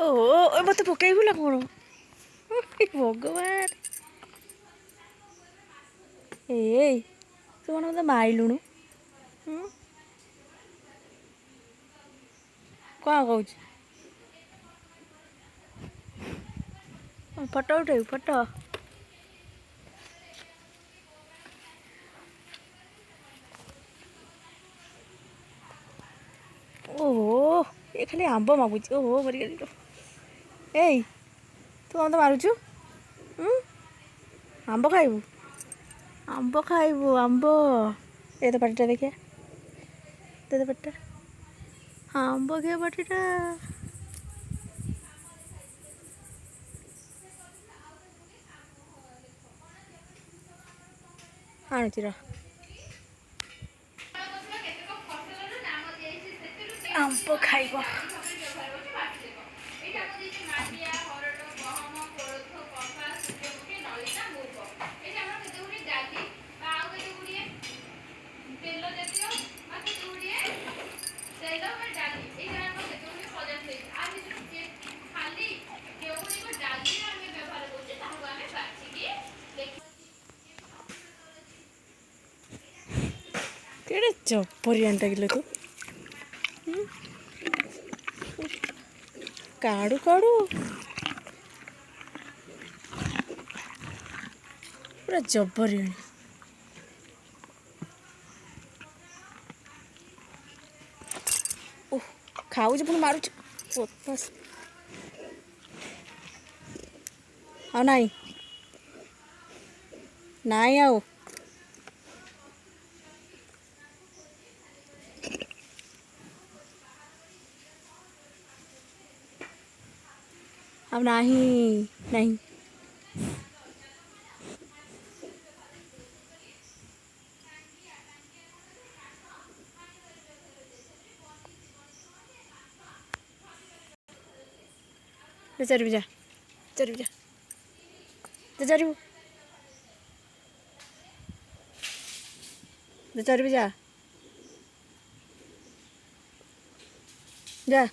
ଓହୋ, ଏ ମୋତେ ପକେଇବୁ ନା କ'ଣ? ଭଗବାନ, ଏଇ ତୁ କ'ଣ ମୋତେ ମାଇଲୁଣୁ? କ'ଣ କହୁଛୁ? ଫଟୋ ଉଠେଇବୁ? ଫଟୋ। ଓହୋ, ଏ ଖାଲି ଆମ୍ବ ମାଗୁଛି। ଓହୋ, ମରିଗଲି। ଏଇ ତୁ ମୋତେ ମାରୁଛୁ? ଆମ୍ବ ଖାଇବୁ? ଆମ୍ବ ଖାଇବୁ? ଆମ୍ବ ଏ ତ ପାଟିଟା ଦେଖିଆ ଦେ ତ ପାଟିଟା। ଆମ୍ବ ଖିଆ ପାଟିଟା ଆଣୁଛି ର। କେତେକ ଫସଲର ନାମ ଦିଆଯାଇଛି, ସେଥିରୁ ଆମ୍ବ ଖାଇବ? ବ୍ୟବହାର କରୁଛି, ବାଛିଦେବ। ଏଇଟା ଆମର ଦେଇଛି ମାଣ୍ଡିଆ, ହରଡ଼, ଗହମ, କୋଳଥ, କପା, ସୂର୍ଯ୍ୟମୁଖୀ, ନଳିତା, ମୁଗ। ଏଇଟା ଆମର କେତେ ଗୁଡ଼ିଏ ଡାଲି ବା ଆଉ କେତେ ଗୁଡ଼ିଏ ତେଲ ଜାତୀୟ ବା କେତେ ଗୁଡ଼ିଏ ତେଲ ବା ଡାଲି। ଏଇଟା ଆମର କେତେ ଗୁଡ଼ିଏ ପଦାର୍ଥ ହେଇଛି। ଆ ଭିତରୁ ଖାଲି କେଉଁ ଗୁଡ଼ିକ ଡାଲିରେ ଆମେ ବ୍ୟବହାର କରୁଛେ, ତାହାକୁ ଆମେ ବାଛିକି ଲେଖି କେଡ଼େ ଜବରିଆନଟା କିଲୋ ତୁ! କାଡ଼ୁ କାଡ଼ୁ ପୁରା ଜବରିଆଣୀ। ଓହ, ଖାଉଛି ପୁଣି ମାରୁଛୁ। ବଦମାସ। ଆଉ ନାଇଁ, ନାଇଁ ଆଉ। ଆଉ ନାହିଁ, ନାହିଁ। ଚରିବୁ, ଯା ଚରିବୁ, ଯା ଯା ଚରିବୁ, ଯା ଚରିବୁ, ଯା ଯା।